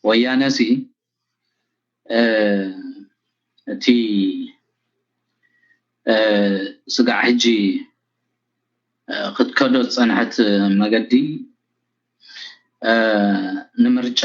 ወያነ ሲ እቲ ስጋዕ ሕጂ ክትከዶ ዝፀንሐት መገዲ ንምርጫ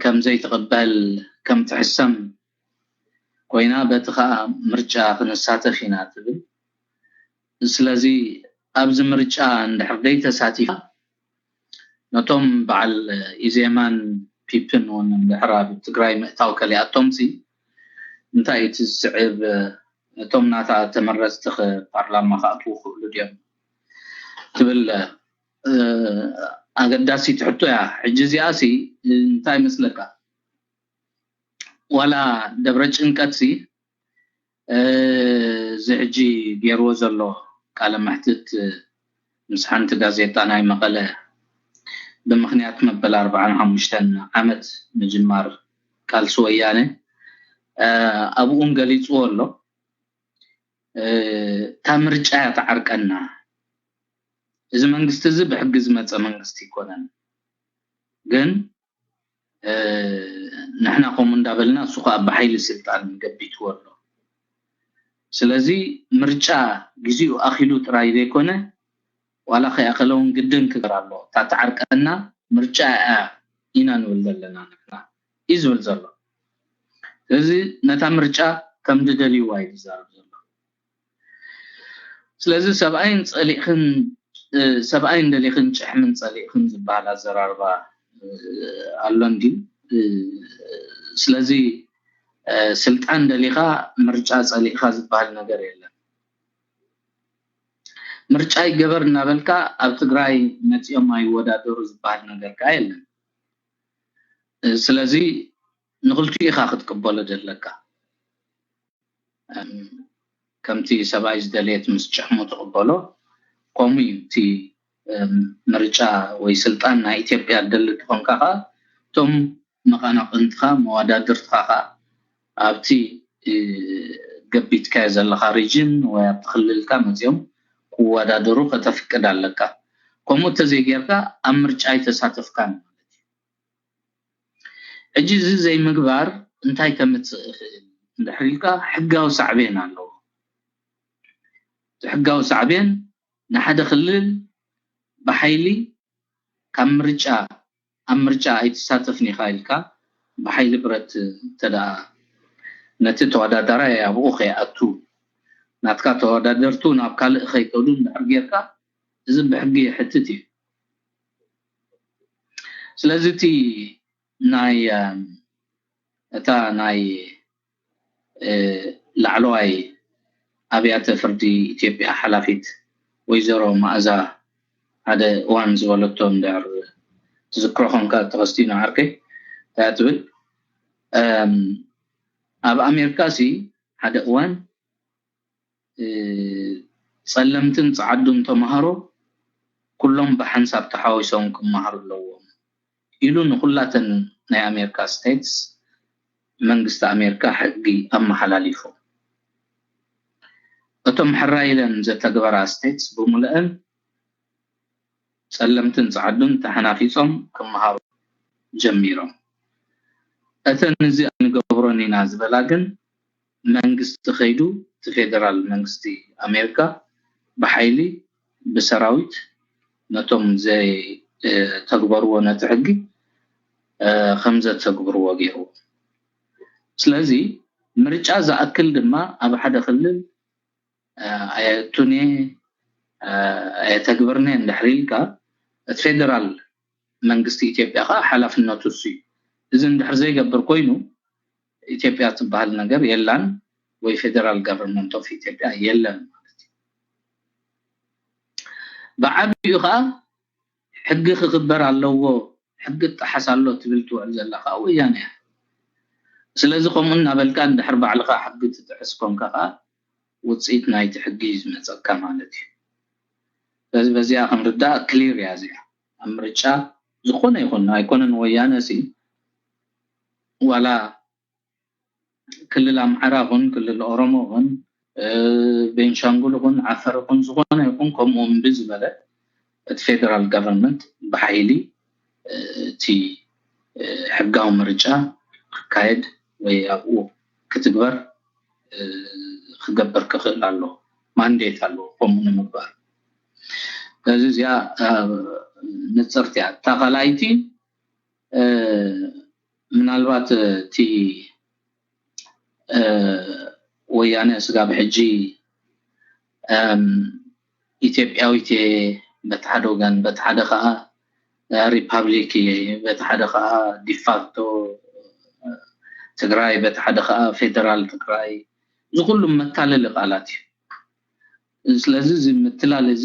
ከም ዘይትቕበል፣ ከም ትሕሰም ኮይና፣ በቲ ከዓ ምርጫ ክንሳተፍ ኢና ትብል። ስለዚ ኣብዚ ምርጫ እንድሕር ደይ ተሳቲፋ፣ ነቶም በዓል ኢዜማን ፒፕን እውን እንድሕር ኣብ ትግራይ ምእታው ከሊኣቶም ሲ እንታይ እቲ ዝስዕብ? እቶም ናታ ተመረፅቲ ፓርላማ ክኣትዉ ክእሉ ድዮም ትብል ኣገዳሲት ሕቶ እያ። ሕጂ እዚኣ ሲ እንታይ ይመስለካ? ዋላ ደብረ ጭንቀት ሲ እዚ ሕጂ ገይርዎ ዘሎ ቃለ መሕትት ምስ ሓንቲ ጋዜጣ ናይ መቐለ ብምኽንያት መበል ኣርባዓን ሓሙሽተን ዓመት ምጅማር ቃልሲ ወያነ ኣብኡን ገሊፅዎ ኣሎ። እታ ምርጫ እያ ትዓርቀና። እዚ መንግስቲ እዚ ብሕጊ ዝመፀ መንግስቲ ኣይኮነን። ግን ንሕና ከምኡ እንዳበልና እሱ ከዓ ብሓይሊ ስልጣን ገቢትዎ ኣሎ። ስለዚ ምርጫ ግዜኡ ኣኺሉ ጥራይ ዘይኮነ ዋላ ከይኣኸለ እውን ግድን ክግበር ኣሎ። እታ ትዓርቀና ምርጫ እያ ኢና ንብል ዘለና ንሕና እዩ ዝብል ዘሎ። ስለዚ ነታ ምርጫ ከም ዝደልይዋ እዩ ዝዛረብ ዘሎ። ስለዚ ሰብኣይን ፀሊእኽን ሰብኣይን ደሊኽን ጭሕምን ፀሊእኽን ዝበሃል ኣዘራርባ ኣሎ እንዲ። ስለዚ ስልጣን ደሊኻ ምርጫ ፀሊእኻ ዝበሃል ነገር የለን። ምርጫ ይገበር እናበልካ ኣብ ትግራይ መፂኦም ኣይወዳደሩ ዝበሃል ነገር ከዓ የለን። ስለዚ ንክልቲኡ ኢኻ ክትቅበሎ ዘለካ። ከምቲ ሰብኣይ ዝደለየት ምስ ጭሕሙ ትቕበሎ ከምኡ እዩ። እቲ ምርጫ ወይ ስልጣን ናይ ኢትዮጵያ ደሊ ትኾንካ ከዓ እቶም መቐናቕንትኻ መወዳድርትኻ ከዓ ኣብቲ ገቢትካዮ ዘለኻ ሪጅን ወይ ኣብቲ ክልልካ መፂኦም ክወዳደሩ ከተፍቅድ ኣለካ። ከምኡ እንተዘይጌርካ ኣብ ምርጫ ኣይተሳተፍካን ማለት እዩ። ሕጂ እዚ ዘይምግባር እንታይ ከምፅእ ይኽእል እንድሕር ኢልካ ሕጋዊ ሳዕቤን ኣለዎ። እቲ ሕጋዊ ሳዕቤን ንሓደ ክልል ብሓይሊ ካብ ምርጫ ኣብ ምርጫ ኣይትሳተፍን ኢኻ ኢልካ ብሓይሊ ብረት እንተደኣ ነቲ ተወዳዳራይ ኣብኡ ከይኣቱ ናትካ ተወዳደርቱ ናብ ካልእ ከይከዱ እንድሕር ጌርካ እዚ ብሕጊ የሕትት እዩ። ስለዚ እቲ ናይ እታ ናይ ላዕለዋይ ኣብያተ ፍርዲ ኢትዮጵያ ሓላፊት ወይዘሮ መኣዛ ሓደ እዋን ዝበለቶ እንድሕር ትዝክሮ ኮንካ ተኸስቲና ዓርከይ እንታይ ትብል? ኣብ ኣሜሪካ ሲ ሓደ እዋን ጸለምትን ጸዓዱን ተምሃሮ ኩሎም ብሓንሳብ ተሓዊሶም ክመሃሩ ኣለዎም ኢሉ ንኩላተን ናይ ኣሜሪካ ስቴትስ መንግስቲ ኣሜሪካ ሕጊ ኣመሓላሊፉ። እቶም ሕራይ ኢለን ዘተግበራ ስቴትስ ብምልአን ጸለምትን ጸዓዱን ተሓናፊጾም ክመሃሩ ጀሚሮም። እተን እዚ ኣይንገብሮን ኢና ዝበላ ግን መንግስቲ ከይዱ እቲ ፌደራል መንግስቲ ኣሜሪካ ብሓይሊ ብሰራዊት ነቶም ዘይተግበርዎ ነቲ ሕጊ ከም ዘተግብርዎ ገይርዎ። ስለዚ ምርጫ ዝኣክል ድማ ኣብ ሓደ ክልል ኣየእቱን እየ ኣየተግብርን እየ እንድሕር ኢልካ እቲ ፌደራል መንግስቲ ኢትዮጵያ ከዓ ሓላፍነቱ እሱ እዩ። እዚ እንድሕር ዘይገብር ኮይኑ ኢትዮጵያ ትበሃል ነገር የላን ወይ ፌደራል ጋቨርንመንት ኦፍ ኢትዮጵያ የለን ማለት እዩ። ብዓብይኡ ከዓ ሕጊ ክኽበር ኣለዎ፣ ሕጊ ይጠሓስ ኣሎ ትብል ትውዕል ዘላ ከዓ ወያነ እያ። ስለዚ ከምኡ እናበልካ እንድሕር ባዕልኻ ሕጊ ትጥሕስ ኮንካ ከዓ ውፅኢት ናይቲ ሕጊ እዩ ዝመፀካ ማለት እዩ። ስለዚ በዚኣ ክንርዳእ ክሊር እያ እዚኣ። ኣብ ምርጫ ዝኾነ ይኹን ኣይኮነን ወያነ ሲ ዋላ ክልል ኣምሓራ ኹን ክልል ኦሮሞ ኹን ቤንሻንጉል ኹን ዓፈር ኹን ዝኾነ ይኹን ከምኡ እምቢ ዝበለ እቲ ፌደራል ጋቨርንመንት ብሓይሊ እቲ ሕጋዊ ምርጫ ክካየድ ወይ ኣብኡ ክትግበር ክገብር ክኽእል ኣሎ። ማንዴት ኣለዎ ከምኡ ንምግባር። ስለዚ እዚኣ ንፅርቲ እያ። እታ ካልኣይቲ ምናልባት እቲ ወያነ ስጋብ ሕጂ ኢትዮጵያዊት እየ በቲ ሓደ ወገን፣ በቲ ሓደ ከዓ ሪፓብሊክ እየ፣ በቲ ሓደ ከዓ ዲፋክቶ ትግራይ፣ በቲ ሓደ ከዓ ፌደራል ትግራይ፣ እዚ ኩሉ መታለሊ ቃላት እዩ። ስለዚ እዚ ምትላል እዚ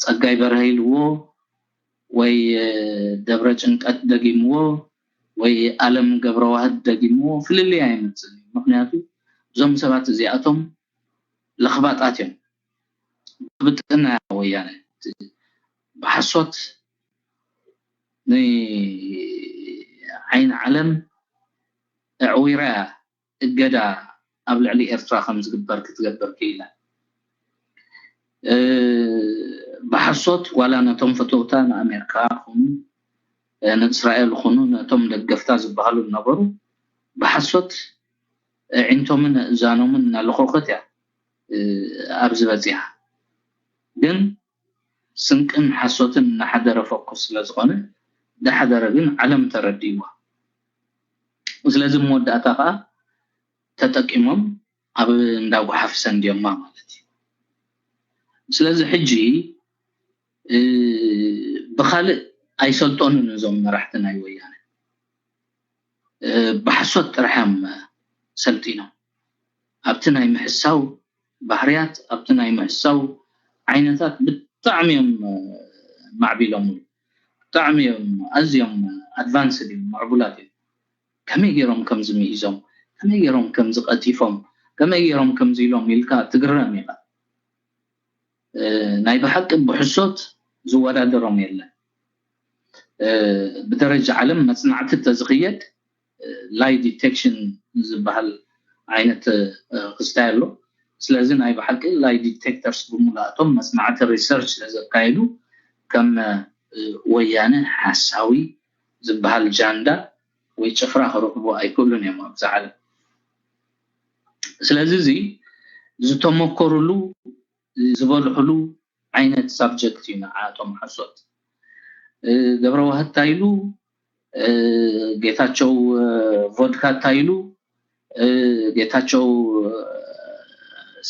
ጸጋይ በርሀ ኢልዎ ወይ ደብረ ጭንቀት ደጊምዎ ወይ ኣለም ገብረዋህድ ደጊምዎ ፍልልይ ኣይመፅን እዩ። ምክንያቱ እዞም ሰባት እዚኣቶም ለኽባጣት እዮም። ብጥዕና ወያነ ብሓሶት ንዓይኒ ዓለም ኣዕዊራ እያ እገዳ ኣብ ልዕሊ ኤርትራ ከም ዝግበር ክትገብር ክኢላ። ብሓሶት ዋላ ነቶም ፈተውታ ንኣሜሪካ ኹኑ ንእስራኤል ኹኑ ነቶም ደገፍታ ዝበሃሉ ዝነበሩ ብሓሶት ዕንቶምን እዛኖምን እናለኾኸት እያ ኣብዚ በፂሓ። ግን ስንቅን ሓሶትን እናሓደረ ፈኩስ ስለዝኾነ ዳሓደረ ግን ዓለም ተረዲእዋ። ስለዚ መወዳእታ ከዓ ተጠቂሞም ኣብ እንዳ ጓሓፍ ሰንድዮማ ማለት እዩ። ስለዚ ሕጂ ብካልእ ኣይሰልጠኑን እዞም መራሕቲ ናይ ወያነ። ብሓሶት ጥራሕ እዮም ሰልጢኖም። ኣብቲ ናይ ምሕሳው ባህርያት፣ ኣብቲ ናይ ምሕሳው ዓይነታት ብጣዕሚ እዮም ማዕቢሎምሉ። ብጣዕሚ እዮም ኣዝዮም ኣድቫንስድ እዮም፣ ምዕቡላት እዮም። ከመይ ገይሮም ከምዚ ምሂዞም፣ ከመይ ገይሮም ከምዚ ቀጢፎም፣ ከመይ ገይሮም ከምዚ ኢሎም ኢልካ ትግረም ኢኻ። ናይ ብሓቂ ብሕሶት ዝወዳደሮም የለን። ብደረጃ ዓለም መፅናዕቲ ተዝኽየድ ላይ ዲቴክሽን ዝበሃል ዓይነት ክስታይ ኣሎ። ስለዚ ናይ ብሓቂ ላይ ዲቴክተርስ ብምሉኣቶም መፅናዕቲ ሪሰርች ስለዘካየዱ ከም ወያነ ሓሳዊ ዝበሃል ጃንዳ ወይ ጭፍራ ክረኽቡ ኣይክእሉን እዮም ኣብዚ ዓለም። ስለዚ እዚ ዝተመኮሩሉ ዝበልሕሉ ዓይነት ሳብጀክት እዩ ንዓቶም ሓሶት። ገብረዋህድ እንታይ ኢሉ፣ ጌታቸው ቮድካ እንታይ ኢሉ፣ ጌታቸው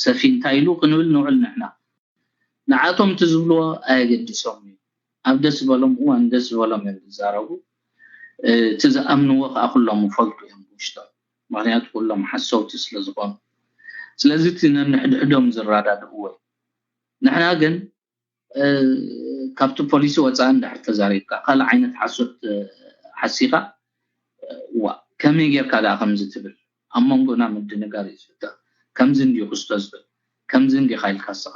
ሰፊ እንታይ ኢሉ ክንብል ንውዕል ንሕና። ንዓቶም እቲ ዝብልዎ ኣየገድሶም እዩ። ኣብ ደስ ዝበሎም እዋን ደስ ዝበሎም እዮም ዝዛረቡ። እቲ ዝኣምንዎ ከዓ ኩሎም ይፈልጡ እዮም ብውሽጦም። ምክንያቱ ኩሎም ሓሰውቲ ስለዝኾኑ። ስለዚ እቲ ነንሕድሕዶም ዝረዳድእዎ እዩ። ንሕና ግን ካብቲ ፖሊሲ ወፃኢ እንድሕር ተዛሪብካ ካልእ ዓይነት ሓሶት ሓሲኻ ዋ ከመይ ጌርካ ደኣ ከምዚ ትብል ኣብ መንጎና ምድንጋር እዩ ዝፍጠር። ከምዚ እንድዩ ክስቶ ዝብል ከምዚ እንዲኻ ኢልካ ስኻ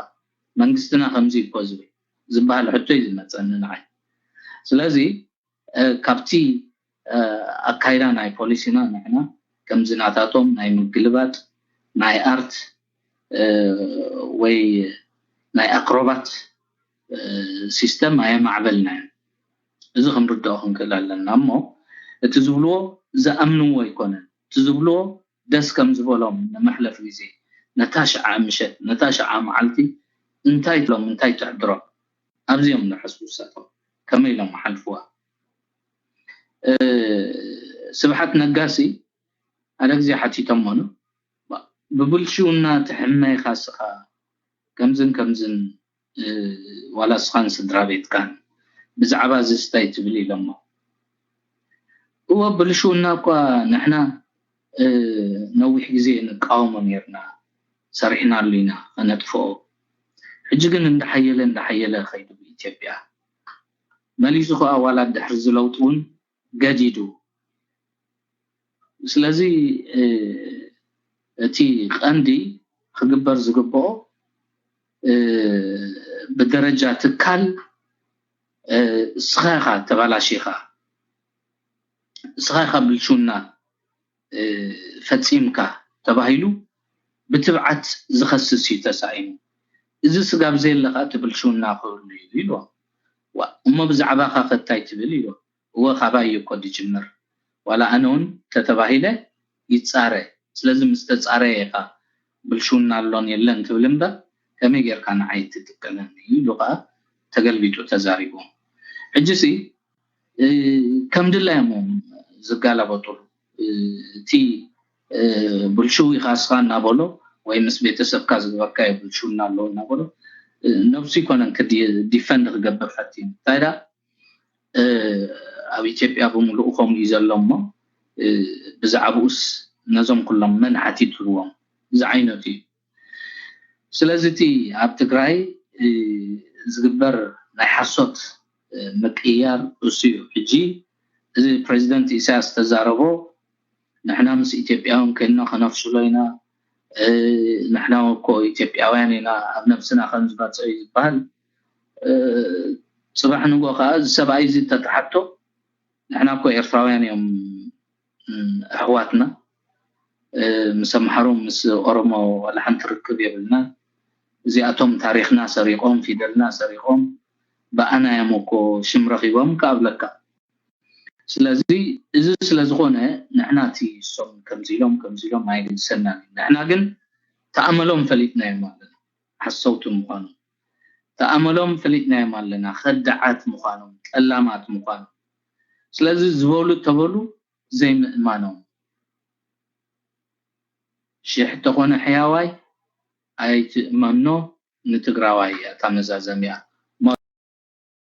መንግስትና ከምዚ እኮ ዝብል ዝበሃል ሕቶ እዩ ዝመፀኒ ንዓይ። ስለዚ ካብቲ ኣካይዳ ናይ ፖሊሲና ንሕና ከምዚ ናታቶም ናይ ምግልባጥ ናይ ኣርት ወይ ናይ ኣክሮባት ሲስተም ኣየማዕበልናዮ። እዚ ክንርድኦ ክንክእል ኣለና እሞ እቲ ዝብልዎ ዝኣምንዎ ኣይኮነን። እቲ ዝብልዎ ደስ ከም ዝበሎም ንመሕለፍ ግዜ ነታ ሽዓ ምሸት ነታ ሽዓ መዓልቲ እንታይ ትሎም እንታይ ትሕድሮም ኣብዚኦም ንሕስቡ ሰቶም ከመይ ኢሎም ሓልፍዋ። ስብሓት ነጋሲ ሓደ ግዜ ሓቲቶሞ ነው ብብልሽውና ትሕመ ኢኻ ስኻ ከምዝን ከምዝን ዋላ ስኻን ስድራ ቤትካን ብዛዕባ እዚ ስታይ ትብል ኢሎሞ። እወ ብልሽውና እኳ ንሕና ነዊሕ ግዜ ንቃወሞ ነርና ሰሪሕናሉ ኢና ከነጥፍኦ። ሕጂ ግን እንዳሓየለ እንዳሓየለ ከይዱ ብኢትዮጵያ መሊሱ ከዓ ዋላ ድሕሪ ዝለውጥ እውን ገዲዱ። ስለዚ እቲ ቀንዲ ክግበር ዝግብኦ ብደረጃ ትካል እስኻ ኢኻ ተባላሺኻ፣ እስኻ ኢኻ ብልሽውና ፈፂምካ ተባሂሉ ብትብዓት ዝኸስስ እዩ ተሳኢኑ። እዚ ስጋብ ዘየለ ከዓ እቲ ብልሽውና ክህሉ እዩ ኢልዎ። እሞ ብዛዕባኻ ከ እንታይ ትብል ኢልዎ። እወ ካባይ እዩ እኮ ዝጅምር። ዋላ ኣነ እውን ተተባሂለ ይፃረ። ስለዚ ምስ ተፃረየ ኢኻ ብልሽውና ኣሎን የለን ትብል እምበር ከመይ ጌርካ ንዓይ ትጥቀመኒ ኢሉ ከዓ ተገልቢጡ ተዛሪቡ። ሕጂ ሲ ከም ድላዮም እዮም ዝጋላበጡሉ። እቲ ብልሽው ኢኻ እስኻ እናበሎ ወይ ምስ ቤተሰብካ ዝግበርካዮ ብልሽውና ኣለዎ እናበሎ ነብሱ ይኮነን ክዲ ዲፈንድ ክገብር ፈትዩ እንታይ ዳ ኣብ ኢትዮጵያ ብምሉኡ ከምኡ እዩ ዘሎ እሞ ብዛዕባኡስ ነዞም ኩሎም መን ሓቲትዎም ዝዓይነቱ እዩ። ስለዚ እቲ ኣብ ትግራይ ዝግበር ናይ ሓሶት ምቅያር እሱ እዩ። ሕጂ እዚ ፕሬዚደንት ኢሳያስ ዝተዛረቦ ንሕና ምስ ኢትዮጵያውያን ኮይንና ከነፍሽሎ ኢና፣ ንሕና እኮ ኢትዮጵያውያን ኢና ኣብ ነብስና ከም ዝመፀ እዩ ዝበሃል። ፅባሕ ንጎ ከዓ እዚ ሰብኣይ እዚ እንተተሓቶ ንሕና እኮ ኤርትራውያን እዮም ኣሕዋትና፣ ምስ ኣምሓሩ ምስ ኦሮሞ ዋላ ሓንቲ ርክብ የብልና። እዚኣቶም ታሪኽና ሰሪቖም ፊደልና ሰሪቖም ብኣና እዮም እኮ ሽም ረኺቦም ክኣብለካ። ስለዚ እዚ ስለዝኾነ ንሕና እቲ እሶም ከምዚ ኢሎም ከምዚ ኢሎም ኣይግድሰናን እዩ። ንሕና ግን ተኣመሎም ፈሊጥናዮም ኣለና ሓሰውቲ ምዃኖም። ተኣመሎም ፈሊጥናዮም ኣለና ከዳዓት ምዃኖም፣ ጠላማት ምዃኖም። ስለዚ ዝበሉ ተበሉ ዘይምእማኖም። ሽሕ ተኾነ ሕያዋይ ኣይትእመኖ ንትግራዋይ እያ እታ መዛዘሚኣ።